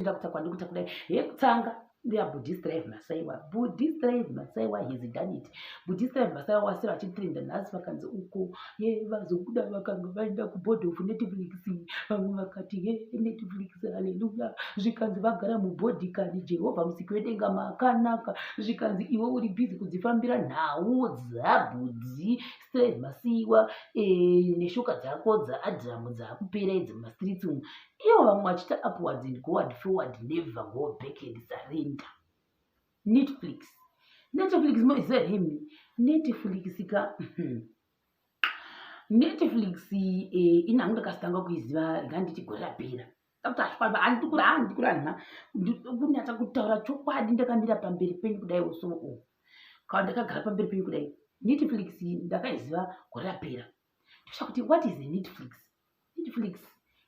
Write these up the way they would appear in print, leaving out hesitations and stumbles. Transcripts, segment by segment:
Ndakuta kwandikuta kudai yekutanga ndeyaBudhi Strive Masaiwa. Budhi Strive Masaiwa has done it. Budhi Strive Masaiwa wasira vachitrenda nhasi, vakanzi uko ye vazobuda vakanga vaenda kuboard of Netflix. Vamwe vakati, "Ye Netflix, haleluya." Zvikanzi vagara mubhodhi kani, Jehovha musiki wedenga makanaka. Zvikanzi iwe uri busy kudzifambira nhau dzaBudhi Strive Masiyiwa neshoka dzako dzaAdhamu dzaakupera idzi mumastreets umu, ivo vamwe vachiita upwards and goard forward, never go back and surrender. Netflix, Netflix moiziva here imi Netflix ka? Netflix ini hangu ndakazotanga kuiziva nganditi gore rapera. Handikuranha kunyatsa kutaura chokwadi, ndakamira pamberi penyu kudai, so kana ndakagara pamberi penyu kudai, Netflix ndakaiziva gore rapera. Ndosha kuti, what is a Netflix? Netflix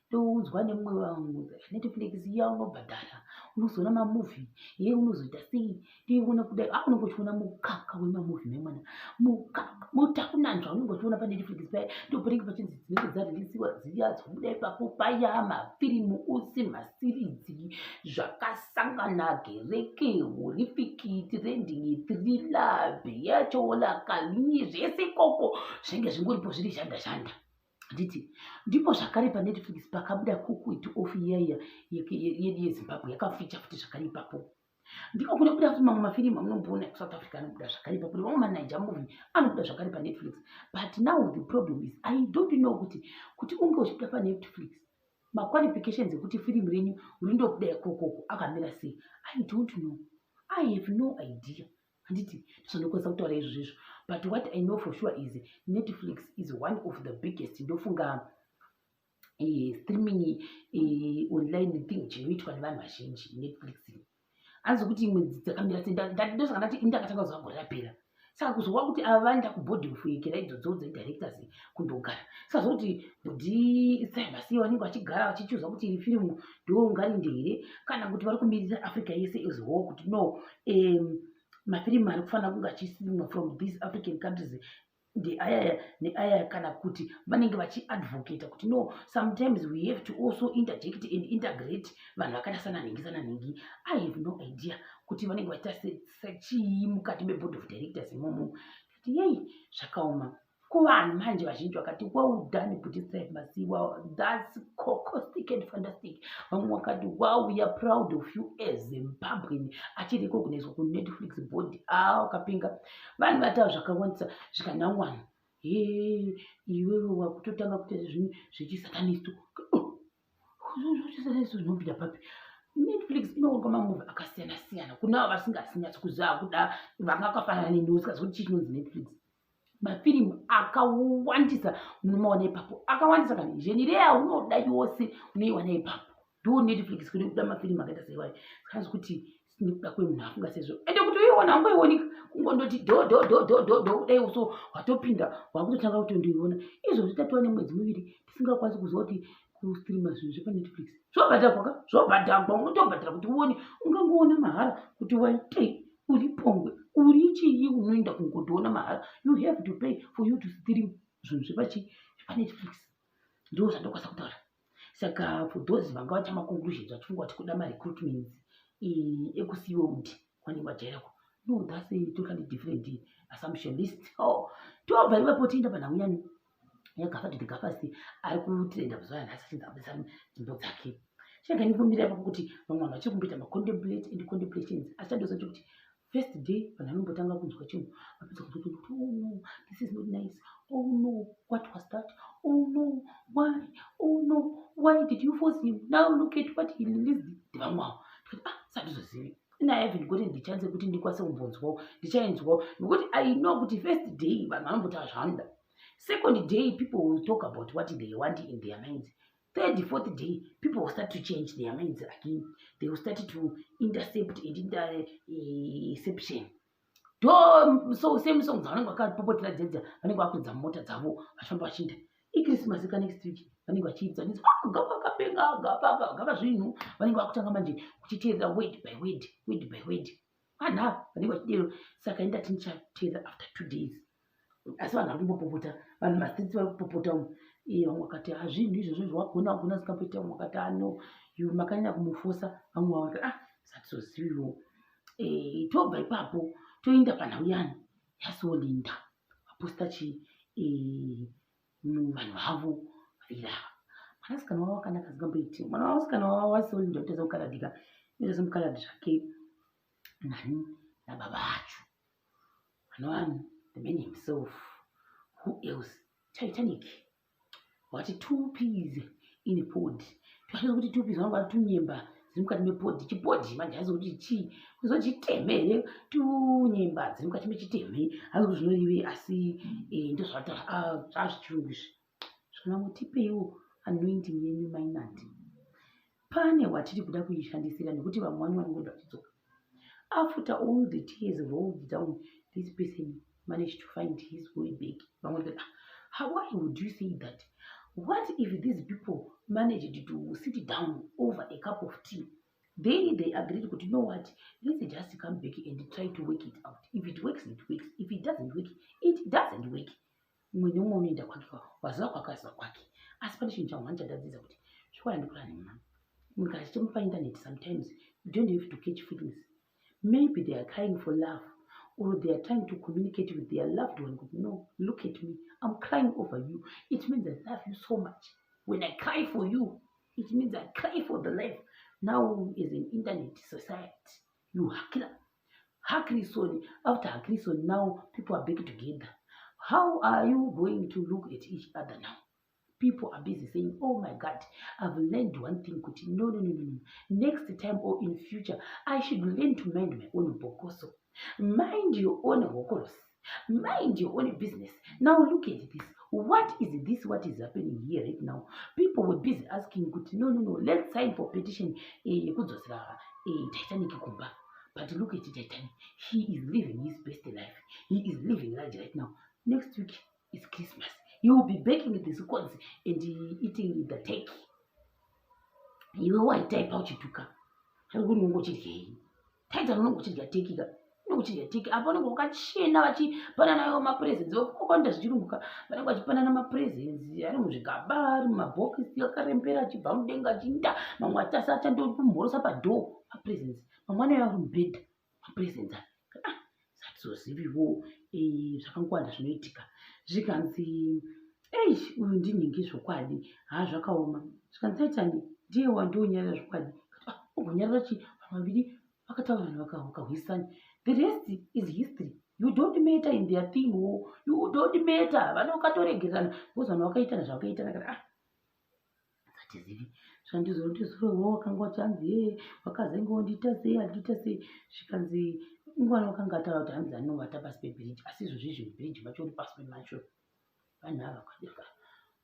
ndoudzwa nemumwe vanhu, Netflix iya unobhadhara, unozoona mamovie ye, unozoita sei. Ndoiona kudai, a unenge uchiona mukaka wemamovie memwana, mukaka mutakunanzva unenge uchiona paNetflix paya. Ndopanenge pachinzi dzinenge dzareleasiwa dziya dzobuda ipapo paya, mafirimu ose, maseries, zvakasangana, gereke, horrific, trending, thriller, beyachola kalinyi, zvese ikoko zvinenge zvingoripo, zviri zhanda zhanda. Handiti ndipo zvakare paNetflix pakabuda Cook It Off iyaiya yedu yeZimbabwe, yakafeature futi zvakare ipapo. Ndiko kunobuda futi mamwe mafirimu amunomboona ekuSouth Africa, anobuda zvakare ipapo, nemamwe maNaija movie anobuda zvakare paNetflix. But now the problem is, I don't know kuti unge uchibuda paNetflix, maqualifications ekuti firimu renyu rindobuda ikokoko akamira sei. I don't know, I have no idea. Handiti ndizvandokwanisa kutaura izvozvo izvo, but what I know for sure is Netflix is one of the biggest, ndofunga, streaming online thing chinoitwa nevanhu vazhinji, Netflix. Hanzi kuti imwe dzakamira sei, ndosaka ndati ini ndakatanga kuziva gore rapera. Saka kuzova kuti ava vaenda kuboard of yekera idzodzo dzedirectors kundogara, saka zokuti Budhi Strive vanenge vachigara vachichoosa kuti iri firimu ndo ngarinde here, kana kuti vari kumirira Africa yese as whole, kuti no, mafirimu ari kufanira kunge achistreamwa from these African countries ndeayaya neayaya, kana kuti vanenge vachiadvocata kuti no, sometimes we have to also interject and integrate vanhu vakaita sananhingi sananhingi. I have no idea kuti vanenge vachiita sechii mukati meboard of directors imomo. Kuti yei, zvakaoma kuvanhu manje. Vazhinji vakati, "Well done, Budhi Strive Masiyiwa, that's cocostic and fantastic." Vamwe vakati, "Wow, we are proud of you as Zimbabwean achirecognizwa kuNetflix board." A wakapinga vanhu vataura zvakawandisa. Zvikanangwana he, iwewe wakutotanga kuita zvinhu zvechisatanisto. Zvichisatanist zvinopinda papi? Netflix inoonekwa mamovie akasiyana siyana. Kuna avo vasingazinyatsi kuziva kuda, vanga vakafanana neni, usikazivi kuti chii chinonzi Netflix, mafirimu akawandisa munomaona ipapo, akawandisa. Kana genre yaunoda yose unoiwana ipapo. Ndo Netflix kune kuda mafirimu akaita seiwayo. Saka kuti nekuda kwemunhu afunga sezvo, ende kuti uiona ungoionika kungondoti dho dho dho dho dho dho kudai, so watopinda, wakutotanga kutondoiona. Izvozvi tatova nemwedzi 2 tisingakwanisi kuziva kuti kustreama zvinhu zvepaNetflix zvobhadharwa ka. Zvobhadharwa, unotobhadhara kuti uone. Ungangoona mahara kuti waitei, uri pongwe, uri chii, unoenda kungotoona mahara? You have to pay for you to stream zvinhu zvepaNetflix. Ndo zvandokwanisa kutaura. Saka for those vanga vaita maconclusions vachifunga kuti kuda marecruitments ekuSeaworld kwanenge vajairako, no, that's a totally different assumption list. Oh, tobva ipapo tienda panhau yani yaGafa to the Gafas ari kutrenda mazuva anhasi, achinzi abudisa dzimbo dzake. Chega ndikumbira ipapo kuti vamwe vanhu vachiri kumboita macontemplate and contemplations. Asi chandoziva chekuti first day vanhu vanombotanga kunzwa chinhu, vapedza kunzwa chinhu kuti, "Oh no, this is not nice. Oh no, what was that? Oh no, why? Oh no, why did you force him? Now look at what he released." Ndevamwe avo ndikati, "Ah, sandizozivi." Ini I haven't gotten the chance yekuti ndikwanise kumbonzwawo. Ndichainzwawo nekuti I know kuti first day vanhu vanombotaura zvavanoda. Second day people will talk about what they want in their minds. Third, fourth day people will start to change their minds again. They will start to intercept and interception do so same songs vanenge vakapopotera dzedza, vanenge vakuridza mumota dzavo vachifamba vachiinda iChristmas ka next week, vanenge vachiidza vanzi, "Ah, Gafa kapenga, Gafa Gafa." Zvinhu vanenge vakutanga manje kuchiteerera word by word, word by word, vanhu ava vanenge vachidero. Saka indati ndichateerera after 2 days. Asi vanhu vari kumbopopota, vanhu mastreets vari kupopota umu. Vamwe vakati, "Hazvinhu izvozvo zvawagona, wagona." Singamboita. Vamwe vakati, "Ano You makanyanya kumufosa vamwe vavo ah, satizoziviwo. Tobva ipapo toenda panhau yani yaSolinda vaposta chi vanhu vavo vaviri ava. Mwanasikana wavo akanaka asingamboiti. Mwanasikana wavo waSolinda unoita semukaradhi ka, unoita semukaradhi zvake nani nababa vacho. Vanova the man himself. Who else? Titanic. Wati two peas in a pod. Twachiza kuti two peas vanenge vari tunyemba dziri mukati mepod. Chipodhi manje hazi kuti chii. Kuzo chiteme here tunyemba dziri mukati mechiteme. Hazi kuti zvinorevei asi ndozvataura zvazvichirungu izvi. Zvikanzi tipeiwo anointing yenyu mainati. Pane watiri kuda kuishandisira nekuti vamwe vanyu vanongoda vachidzoka. After all the tears rolled down, this person managed to find his way back. Vamwe vakati, ah, why would you say that? What if these people managed to sit down over a cup of tea? Then they agreed, you know what? Let's just come back and try to work it out. If it works, it works. If it doesn't work, it doesn't work. Mumwe neumwe unoenda kwake, waziva kwake, waziva kwake. Asi pane chinhu changu chandadzidza kuti zvikwara ndikura nemwana. Munhu kana achichema painternet, sometimes you don't have to catch feelings. Maybe they are crying for love or they are trying to communicate with their loved one. No, look at me. I'm crying over you. It means I love you so much. When I cry for you, it means I cry for the life. Now is an internet society. You hakira. Hakrison, after Hakrison, now people are back together. How are you going to look at each other now? People are busy saying, oh my God, I've learned one thing. Kuti, no, no, no, no, no. Next time or in future, I should learn to mind my own bokoso. Mind your own hokoros. Mind your own business. Now look at this. What is this? What is happening here right now? People were busy asking, kuti, no, no, no, let's sign for petition. Yekudzosera Titanic kumba. But look at Titanic. He is living his best life. He is living large right now. Next week is Christmas. He will be baking the scones and eating the turkey. Iwe waitaipa uchituka. Ari kuti unongochidyei? Taita unongochidya turkey ka. Unongochidya turkey. Apa unenge wakachena vachipanana mapresents. Vakwanda zvichirungu ka. Vanenge vachipanana mapresents ari muzvigaba, ari mumabhokisi akarembera achibva mudenga achinda. Mamwe atasa achandokumhorosa padhoo mapresents. Mamwe anouya ari mubhedha mapresents aya. Ah, satizoziviwo zvakangowanda zvinoitika. Zvikanzi ei uyu ndinhingi zvokwadi, haa zvakaoma. Zvikanzi Taitani ndiye wandonyarira zvokwadi. Ah, ugonyarira chii? Vanhu vaviri vakataurirana vakahwisana. The rest is history. You don't matter in their thing. Oh. You don't matter. Vanhu vakatoregererana because vanhu vakaitana zvavakaitana kana ah satizivi. Zvandizoro wakanga wachanzi ye wakazenge wondiita sei andiita sei. Zvikanzi ungwana wakanga ataura kuti hanzi anovata pasi pebhiriji, asi izvozvi izvi bhiriji macho uri pasi pemacho. Vanhu ava vakadeka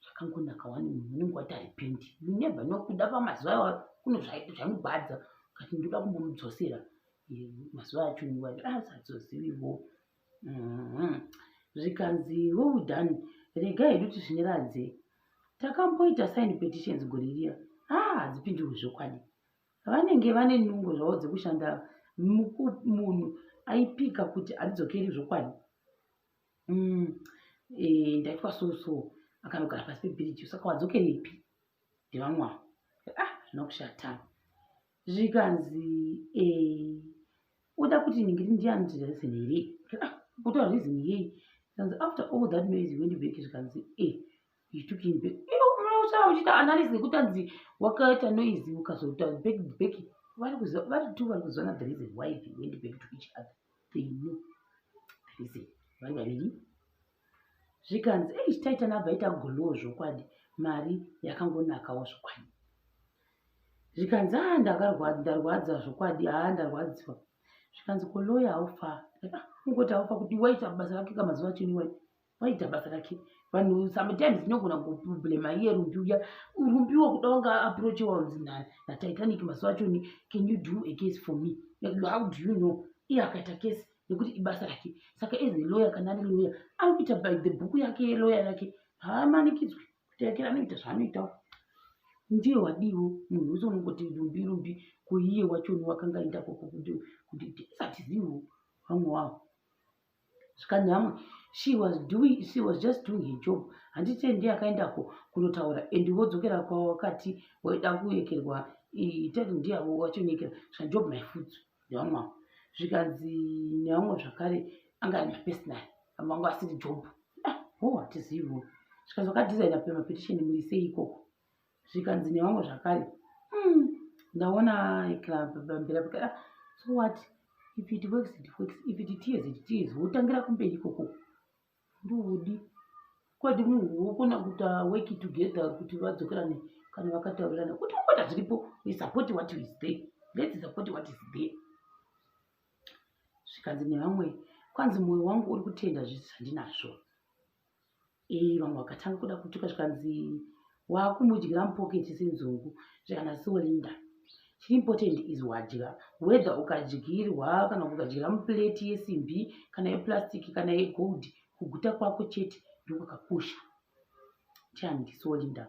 zvakangonaka wani munhu unenge waita repent. You never know kuda pamazuva awa kune zvaimugwadza kati ndoda kumbomudzosera mazuva acho ah satizoziviwo. Zvikanzi well done, regai hedu tizvinyaradze. Takamboita sign petitions gore riya. Ah, hadzipindurwi zvokwadi. Vanenge vane nungo zvavo dzekushanda. Munhu aipika kuti hatidzokeri zvokwadi. Ndaitwa so so akanogara pasi pebhiriji saka wadzokerepi ndevamwe avo. Ah, zvina kushata. Zvikanzi uda kuti ningiri ndiani reason here? Ah, kutaura reason yei? Zvikanzi after all that noise he went back. Zvikanzi you took him back. Unousara uchiita analysis yekuti anzi wakaita noise ukazoita back back. Vari kuziva, vari two vari kuzivana the reason why they went back to each other. They know the reason. Vari vaviri. Zvikanzi ei Titan abva aita glow zvokwadi, mari yakangonakawo zvokwadi. Zvikanzi ah ndarwadza zvokwadi, haa ndarwadziwa. Zvikanzi ko lawyer how far? Ungoti how far kuti waita basa rake kamazuva acho niwai. Waita basa rake. Vanhu sometimes tinogona kublema iye Rumbi uya. Rumbi wakuda wanga approachiwa kunzi naTitanic mazuva acho ni can you do a case for me? How do you know? Iye akaita case nekuti ibasa rake. Saka as a lawyer kana ari lawyer ari kuita by the book yake yelawyer rake. Haamanikidzwi kuti yake anoita zvaanoitawo. Ndiye wadiwo munhu wese unongoti Rumbi Rumbi ko iye wachoni wakanga aenda koko kuti isatiziviwo vamwe wavo. Zvikanzi hamwe she was just doing her job. Handiti ndiye akaendako kunotaura and wodzokera kwawakati waida kuekerwa. Tati ndiyavo wachonyekera zvikanzi Job my foot nevamwe avo. Zvikanzi nevamwe zvakare anga ari mapersonal vamwe vanga vasiri Job. Ah, ho hatiziviwo. Zvikanzi vakadesigna pemapetition muri sei ikoko. Zvikanzi nevamwe zvakare ndaona pamberi apo ah, so what if it works it works if it tears it tears wotangira kumberi ikoko. Ndodi kwadi munhu wokona kuita work together kuti vadzokerane kana vakataurirana kuti ungota zviripo we support what is there let's support what is there zvikanzi nevamwe kwanzi mwoyo wangu uri kutenda zvisi zvandinazvo ee vamwe vakatanga kuda kutuka zvikanzi wakumudyira mupoketi senzungu zvikana solinda chiri important is wadya whether ukadyirwa kana ukadyira muplate yesimbi kana yeplastic kana yegold kuguta kwako chete ndokwakakosha chandi solinda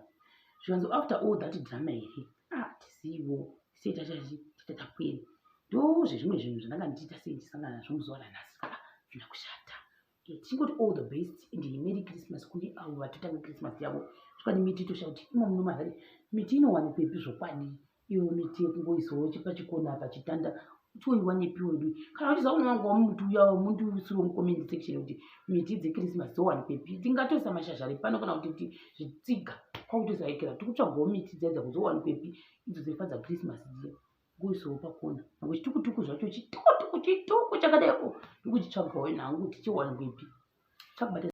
zvikanzi after all that drama here ah tizivo sei tachachi titatakweri ndozvezvimwe zvinhu zvandanga ndichiita sei ndisangana nazvo muzuva ranhasi ah zvina kushata Tichingoti all the best and merry Christmas kune avo vatotanga Christmas yavo. Zvokwadi miti toshaya kuti imo muno maHarare miti inowanikwepi zvokwadi iyo miti yekungoisawo pachikona pachitanda toiwanepi wedu kana uchiziva kune wangu wamuti uya mundiusiro mucomment section kuti miti dzechristmas dzowanikwepi tingatoisa mashazha ari pano kana kuti zvitsiga kwakutoisa ikira tikutsvagawo miti dzaidza kudzowanikwepi idzo dzaifadza christmas dziya ngoisawo pakona nyange chitukutuku zvacho chitukutuku chituku chakadai o ndikuchitsvagawo nhangu kuti chiwanikwepi chakubata.